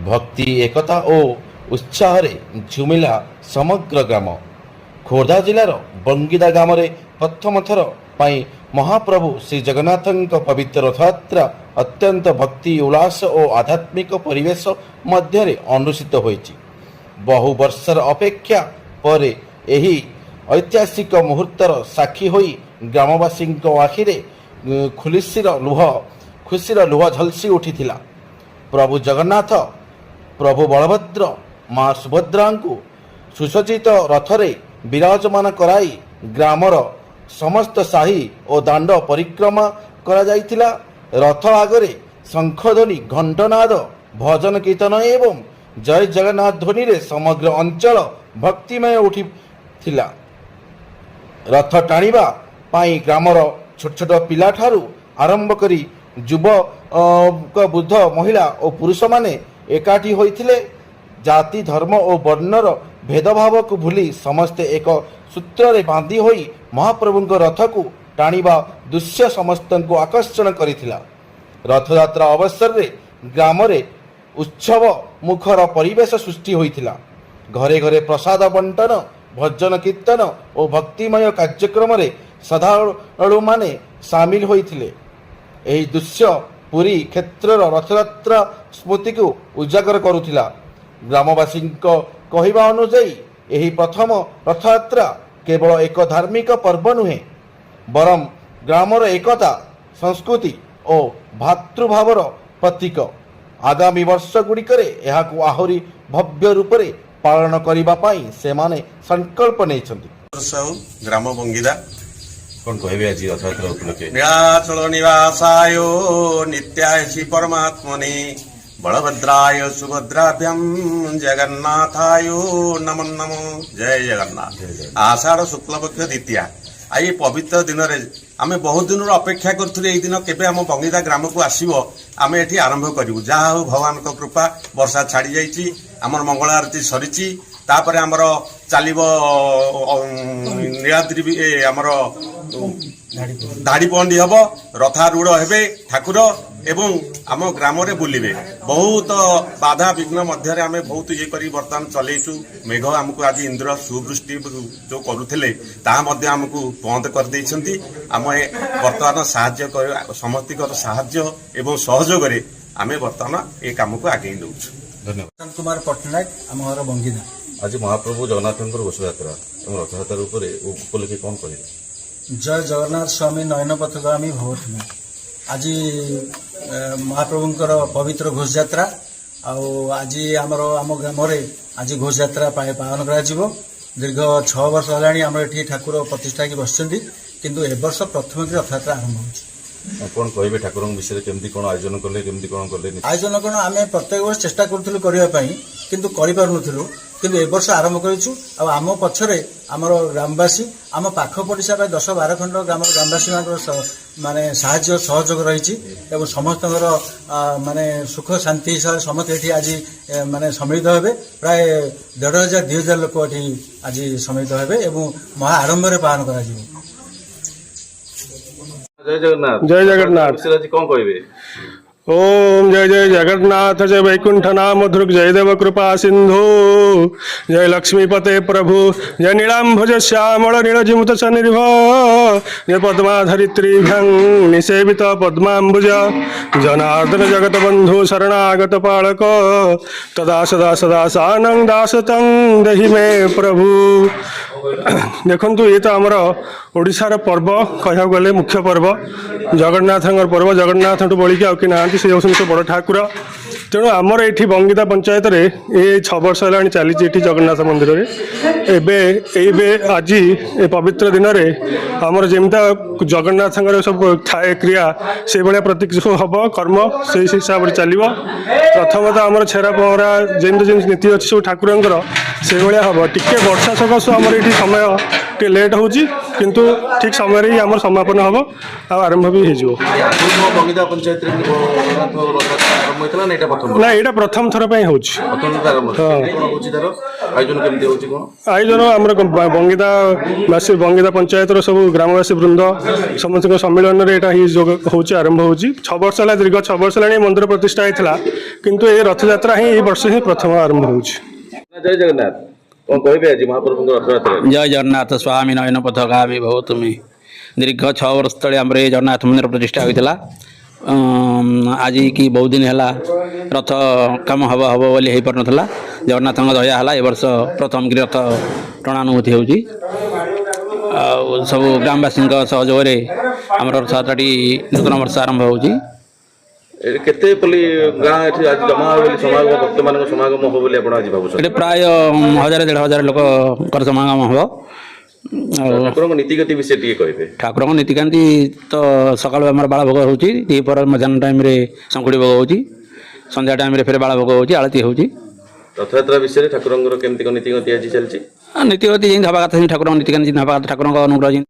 ଭକ୍ତି, ଏକତା ଓ ଉତ୍ସାହରେ ଝୁମିଲା ସମଗ୍ର ଗ୍ରାମ। ଖୋର୍ଦ୍ଧା ଜିଲ୍ଲାର ବଙ୍ଗିଦା ଗ୍ରାମରେ ପ୍ରଥମ ଥର ପାଇଁ ମହାପ୍ରଭୁ ଶ୍ରୀ ଜଗନ୍ନାଥଙ୍କ ପବିତ୍ର ରଥଯାତ୍ରା ଅତ୍ୟନ୍ତ ଭକ୍ତି, ଉଲ୍ଲାସ ଓ ଆଧ୍ୟାତ୍ମିକ ପରିବେଶ ମଧ୍ୟରେ ଅନୁଷ୍ଠିତ ହୋଇଛି। ବହୁ ବର୍ଷର ଅପେକ୍ଷା ପରେ ଏହି ଐତିହାସିକ ମୁହୂର୍ତ୍ତର ସାକ୍ଷୀ ହୋଇ ଗ୍ରାମବାସୀଙ୍କ ଆଖିରେ ଖୁସିର ଲୁହ ଝଲସି ଉଠିଥିଲା। ପ୍ରଭୁ ଜଗନ୍ନାଥ, ପ୍ରଭୁ ବଳଭଦ୍ର, ମା ସୁଭଦ୍ରାଙ୍କୁ ସୁସଜ୍ଜିତ ରଥରେ ବିରାଜମାନ କରାଇ ଗ୍ରାମର ସମସ୍ତ ସାହି ଓ ଦାଣ୍ଡ ପରିକ୍ରମା କରାଯାଇଥିଲା। ରଥ ଆଗରେ ଶଙ୍ଖଧ୍ୱନି, ଘଣ୍ଟନାଦ, ଭଜନ କୀର୍ତ୍ତନ ଏବଂ ଜୟ ଜଗନ୍ନାଥ ଧ୍ୱନିରେ ସମଗ୍ର ଅଞ୍ଚଳ ଭକ୍ତିମୟ ଉଠିଥିଲା। ରଥ ଟାଣିବା ପାଇଁ ଗ୍ରାମର ଛୋଟ ଛୋଟ ପିଲାଠାରୁ ଆରମ୍ଭ କରି ଯୁବକ, ବୃଦ୍ଧ, ମହିଳା ଓ ପୁରୁଷମାନେ ଏକାଠି ହୋଇଥିଲେ। ଜାତି, ଧର୍ମ ଓ ବର୍ଣ୍ଣର ଭେଦଭାବକୁ ଭୁଲି ସମସ୍ତେ ଏକ ସୂତ୍ରରେ ବାନ୍ଧି ହୋଇ ମହାପ୍ରଭୁଙ୍କ ରଥକୁ ଟାଣିବା ଦୃଶ୍ୟ ସମସ୍ତଙ୍କୁ ଆକର୍ଷଣ କରିଥିଲା। ରଥଯାତ୍ରା ଅବସରରେ ଗ୍ରାମରେ ଉତ୍ସବ ମୁଖର ପରିବେଶ ସୃଷ୍ଟି ହୋଇଥିଲା। ଘରେ ଘରେ ପ୍ରସାଦ ବଣ୍ଟନ, ଭଜନ କୀର୍ତ୍ତନ ଓ ଭକ୍ତିମୟ କାର୍ଯ୍ୟକ୍ରମରେ ଶ୍ରଦ୍ଧାଳୁମାନେ ସାମିଲ ହୋଇଥିଲେ। ଏହି ଦୃଶ୍ୟ ପୁରୀ କ୍ଷେତ୍ରର ରଥଯାତ୍ରା ସ୍ମୃତିକୁ ଉଜାଗର କରୁଥିଲା। ଗ୍ରାମବାସୀଙ୍କ କହିବା ଅନୁଯାୟୀ, ଏହି ପ୍ରଥମ ରଥଯାତ୍ରା କେବଳ ଏକ ଧାର୍ମିକ ପର୍ବ ନୁହେଁ, ବରଂ ଗ୍ରାମର ଏକତା, ସଂସ୍କୃତି ଓ ଭ୍ରାତୃଭାବର ପ୍ରତୀକ। ଆଗାମୀ ବର୍ଷଗୁଡ଼ିକରେ ଏହାକୁ ଆହୁରି ଭବ୍ୟ ରୂପରେ ପାଳନ କରିବା ପାଇଁ ସେମାନେ ସଂକଳ୍ପ ନେଇଛନ୍ତି। ସାହୁ, ଗ୍ରାମ ବଙ୍ଗିଦା। କଣ କହିବେ ଆଜି ରଥଯାତ୍ରା ଉପଲକ୍ଷେ? ନୀଳାଚଳ ନିବାସାୟ ନିତ୍ୟାୟ ଶ୍ରୀ ପରମାତ୍ମନେ ବଳଭଦ୍ରାୟ ସୁଭଦ୍ରାଭ୍ୟାಂ ଜଗନ୍ନାଥାୟ ନମୋ ନମୋ। ଜୟ ଜଗନ୍ନାଥ। ଆଷାଢ଼ ଶୁକ୍ଲପକ୍ଷ ଦ୍ୱିତୀୟା। ଆଉ ଏଇ ପବିତ୍ର ଦିନରେ ଆମେ ବହୁତ ଦିନରୁ ଅପେକ୍ଷା କରୁଥିଲୁ, ଏଇ ଦିନ କେବେ ଆମ ବଙ୍ଗିଦା ଗ୍ରାମକୁ ଆସିବ, ଆମେ ଏଠି ଆରମ୍ଭ କରିବୁ। ଯାହା ହଉ, ଭଗବାନଙ୍କ କୃପା, ବର୍ଷା ଛାଡ଼ି ଯାଇଛି। ଆମର ମଙ୍ଗଳ ଆରତୀ ସରିଛି। ତାପରେ ଆମର ଚାଲିବ ନୀଳାଦ୍ରି ବି- ଏ ଆମର ଧାଡ଼ି ପହଣ୍ଡି ହବ, ରଥାରୂଢ଼ ହେବେ ଠାକୁର ଏବଂ ଆମ ଗ୍ରାମରେ ବୁଲିବେ। ବହୁତ ବାଧା ବିଘ୍ନ ମଧ୍ୟରେ ଆମେ ବହୁତ ଇଏ କରି ବର୍ତ୍ତମାନ ଚଲେଇଛୁ। ମେଘ ଆମକୁ ଆଜି ଇନ୍ଦ୍ର ସୁବୃଷ୍ଟି ଯୋଉ କରୁଥିଲେ, ତାହା ମଧ୍ୟ ଆମକୁ ବନ୍ଦ କରିଦେଇଛନ୍ତି। ଆମେ ବର୍ତ୍ତମାନ ସାହାଯ୍ୟ କରିବା, ସମସ୍ତଙ୍କର ସାହାଯ୍ୟ ଏବଂ ସହଯୋଗରେ ଆମେ ବର୍ତ୍ତମାନ ଏ କାମକୁ ଆଗେଇ ନେଉଛୁ। ଧନ୍ୟବାଦ। ପ୍ରଶାନ୍ତ କୁମାର ପଟ୍ଟନାୟକ, ଆମ ଘର ବଙ୍ଗିଦା। ଆଜି ମହାପ୍ରଭୁ ଜଗନ୍ନାଥଙ୍କର ଘୋଷଯାତ୍ରା ଏବଂ ରଥଯାତ୍ରା ଉପଲକ୍ଷେ କଣ କହିବେ? ଜୟ ଜଗନ୍ନାଥ ସ୍ୱାମୀ ନୟନ ପଥଗାମୀ ଭବତୁମେ। ଆଜି ମହାପ୍ରଭୁଙ୍କର ପବିତ୍ର ଘୋଷଯାତ୍ରା। ଆଉ ଆଜି ଆମ ଗ୍ରାମରେ ଆଜି ଘୋଷଯାତ୍ରା ପାଳନ କରାଯିବ। ଦୀର୍ଘ 6 ବର୍ଷ ହେଲାଣି ଆମର ଏଠି ଠାକୁର ପ୍ରତିଷ୍ଠା ହେଇକି ବସିଛନ୍ତି, କିନ୍ତୁ ଏ ବର୍ଷ ପ୍ରଥମ କରି ରଥଯାତ୍ରା ଆରମ୍ଭ ହେଉଛି। ଆଉ କଣ କହିବେ ଠାକୁରଙ୍କ ବିଷୟରେ? କେମିତି କଣ ଆୟୋଜନ କଲେ, କେମିତି କଣ କଲେ? ଆୟୋଜନ କଣ, ଆମେ ପ୍ରତ୍ୟେକ ବର୍ଷ ଚେଷ୍ଟା କରୁଥିଲୁ କରିବା ପାଇଁ, କିନ୍ତୁ କରିପାରୁନଥିଲୁ। କିନ୍ତୁ ଏ ବର୍ଷ ଆରମ୍ଭ କରିଛୁ। ଆଉ ଆମ ପଛରେ ଆମର ଗ୍ରାମବାସୀ, ଆମ ପାଖ ପଡ଼ିଶା ପ୍ରାୟ 10-12 ଖଣ୍ଡ ଗ୍ରାମର ଗ୍ରାମବାସୀମାନଙ୍କର ମାନେ ସାହାଯ୍ୟ ସହଯୋଗ ରହିଛି ଏବଂ ସମସ୍ତଙ୍କର ମାନେ ସୁଖ ଶାନ୍ତି ହିସାବରେ ସମସ୍ତେ ଏଠି ଆଜି ମାନେ ସମ୍ମିଳିତ ହେବେ। ପ୍ରାୟ 1500, 2000 ଲୋକ ଏଠି ଆଜି ସମ୍ମିଳିତ ହେବେ ଏବଂ ମହା ଆଡମ୍ବରେ ପାଳନ କରାଯିବ। ଜୟ ଜଗନ୍ନାଥ। ଜୟ ଜଗନ୍ନାଥ। ବିଷୟରେ ଆଜି କଣ କହିବେ? ଓମ୍ ଜୟ ଜୟ ଜଗନ୍ନାଥ, ଜୟ ବୈକୁଣ୍ଠ ନାମ ଧ୍ରୁକ୍, ଜୟ ଦେବ କୃପା ସିନ୍ଧୁ, ଜୟ ଲକ୍ଷ୍ମୀପତେ ପ୍ରଭୁ, ଜୟ ନୀଳାମ୍ଭୁଜ ଶ୍ୟାମଳ ନୀଳଜିମୂତ ସନିର୍ଭ, ଜୟ ପଦ୍ମାଧରିତ୍ରୀଭ୍ୟାଂ ନିଷେବିତ ପଦ୍ମାମ୍ବୁଜ, ଜନାର୍ଦନ ଜଗତ ବନ୍ଧୁ ଶରଣାଗତ ପାଳକ, ତଦା ସଦା ସଦା ସାନଂ ଦାସତଂ ଦେହି ମେ ପ୍ରଭୁ। ଦେଖନ୍ତୁ, ଇଏ ତ ଆମର ଓଡ଼ିଶାର ପର୍ବ କହିବାକୁ ଗଲେ ମୁଖ୍ୟ ପର୍ବ ଜଗନ୍ନାଥଙ୍କର ପର୍ବ। ଜଗନ୍ନାଥଠୁ ବଳିକି ଆଉ କେହି ନାହାନ୍ତି। ସେ ହେଉଛନ୍ତି ସବୁ ବଡ଼ ଠାକୁର। ତେଣୁ ଆମର ଏଇଠି ବଙ୍ଗିଦା ପଞ୍ଚାୟତରେ ଏ 6 ବର୍ଷ ହେଲାଣି ଚାଲିଛି ଏଠି ଜଗନ୍ନାଥ ମନ୍ଦିରରେ। ଏବେ ଆଜି ଏ ପବିତ୍ର ଦିନରେ ଆମର ଯେମିତିଆ ଜଗନ୍ନାଥଙ୍କର ସବୁ ଥାଏ କ୍ରିୟା, ସେଇଭଳିଆ ପ୍ରତୀକ ସବୁ ହେବ, କର୍ମ ସେଇ ହିସାବରେ ଚାଲିବ। ପ୍ରଥମତଃ ଆମର ଛେରା ପହଁରା ଯେମିତି ଯେମିତି ନୀତି ଅଛି ସବୁ ଠାକୁରଙ୍କର, ସେଇଭଳିଆ ହେବ। ଟିକେ ବର୍ଷା ସକାଶୁ ଆମର ଏଇଠି ସମୟ ଟିକେ ଲେଟ୍ ହେଉଛି, କିନ୍ତୁ ଠିକ୍ ସମୟରେ ହିଁ ଆମର ସମାପନ ହେବ ଆଉ ଆରମ୍ଭ ବି ହେଇଯିବ। ଆଗରୁ କଣ ବଙ୍ଗିଦା ପଞ୍ଚାୟତରେ ଏମିତି ଜଗନ୍ନାଥ ରଥଯାତ୍ରା ଆରମ୍ଭ ହେଇଥିଲା ନା ଏଇଟା ପ୍ରଥମ? ନା, ଏଇଟା ପ୍ରଥମ ଥର ପାଇଁ ହେଉଛି। ପ୍ରଥମ ଥର ଆରମ୍ଭ ହେଉଛି। କେମିତି କଣ ହେଉଛି, ତାର ଆୟୋଜନ କେମିତି ହେଉଛି କଣ? ଆୟୋଜନ ଆମର ବଙ୍ଗିଦା ବାସୀ, ବଙ୍ଗିଦା ପଞ୍ଚାୟତର ସବୁ ଗ୍ରାମବାସୀ ବୃନ୍ଦ ସମସ୍ତଙ୍କ ସମ୍ମିଳନୀରେ ଏଇଟା ହିଁ ଯୋଗ ହେଉଛି, ଆରମ୍ଭ ହେଉଛି। 6 ବର୍ଷ ହେଲା, ଦୀର୍ଘ 6 ବର୍ଷ ହେଲାଣି ଏ ମନ୍ଦିର ପ୍ରତିଷ୍ଠା ହେଇଥିଲା, କିନ୍ତୁ ଏ ରଥଯାତ୍ରା ହିଁ ଏଇ ବର୍ଷ ହିଁ ପ୍ରଥମ ଆରମ୍ଭ ହେଉଛି। ଜୟ ଜଗନ୍ନାଥ। କଣ କହିବେ ଆଜି ମହାପ୍ରଭୁଙ୍କ ରଥଯାତ୍ରା? ଜୟ ଜଗନ୍ନାଥ ସ୍ୱାମୀ, ନୟନ ପଥଗାମୀ ଭବ ତୁମେ। ଦୀର୍ଘ 6 ବର୍ଷ ତଳେ ଆମର ଏ ଜଗନ୍ନାଥ ମନ୍ଦିର ପ୍ରତିଷ୍ଠା ହୋଇଥିଲା। ଆଜି କି ବହୁତ ଦିନ ହେଲା ରଥ କାମ ହେବ ହେବ ବୋଲି ହେଇପାରୁନଥିଲା। ଜଗନ୍ନାଥଙ୍କ ଦୟା ହେଲା, ଏ ବର୍ଷ ପ୍ରଥମ କରି ରଥ ଟଣା ଅନୁଭୂତି ହେଉଛି। ଆଉ ସବୁ ଗ୍ରାମବାସୀଙ୍କ ସହଯୋଗରେ ଆମର ରଥଯାତ୍ରାଟି ନୂତନ ବର୍ଷ ଆରମ୍ଭ ହେଉଛି। ଏଠି କେତେ ପଲ୍ଲୀ ଗାଁ ଏଠି ଆଜି ଜମା ହେବ ବୋଲି, ସମାଗମ, ଭକ୍ତମାନଙ୍କ ସମାଗମ ହେବ ବୋଲି ଆପଣ ଆଜି ଭାବୁଛନ୍ତି? ଏଠି ପ୍ରାୟ 1000 1500 ଲୋକଙ୍କର ସମାଗମ ହେବ। ଆଉ ଠାକୁରଙ୍କ ନୀତିଗତି ବିଷୟରେ ଟିକେ କହିବେ। ଠାକୁରଙ୍କ ନୀତିକାନ୍ତି ତ ସକାଳୁ ଆମର ବାଳଭୋଗ ହେଉଛି, ଦ୍ୱିପହର ମଧ୍ୟାହ୍ନ ଟାଇମ୍ରେ ଶଙ୍ଖୁଡ଼ି ଭୋଗ ହେଉଛି, ସନ୍ଧ୍ୟା ଟାଇମ୍ରେ ଫେରେ ବାଳଭୋଗ ହେଉଛି, ଆଳତି ହେଉଛି। ରଥଯାତ୍ରା ବିଷୟରେ ଠାକୁରଙ୍କର କେମିତି କଣ ନୀତିଗତି ଆଜି ଚାଲିଛି? ଆଉ ନୀତିଗତି ଯେମିତି ହେବା କଥା ସେମିତି, ଠାକୁରଙ୍କ ନୀତିକାନ୍ତି ଯେମିତି ହେବା କଥା, ଠାକୁରଙ୍କ ଅନୁଗ୍ରହ ଯେମିତି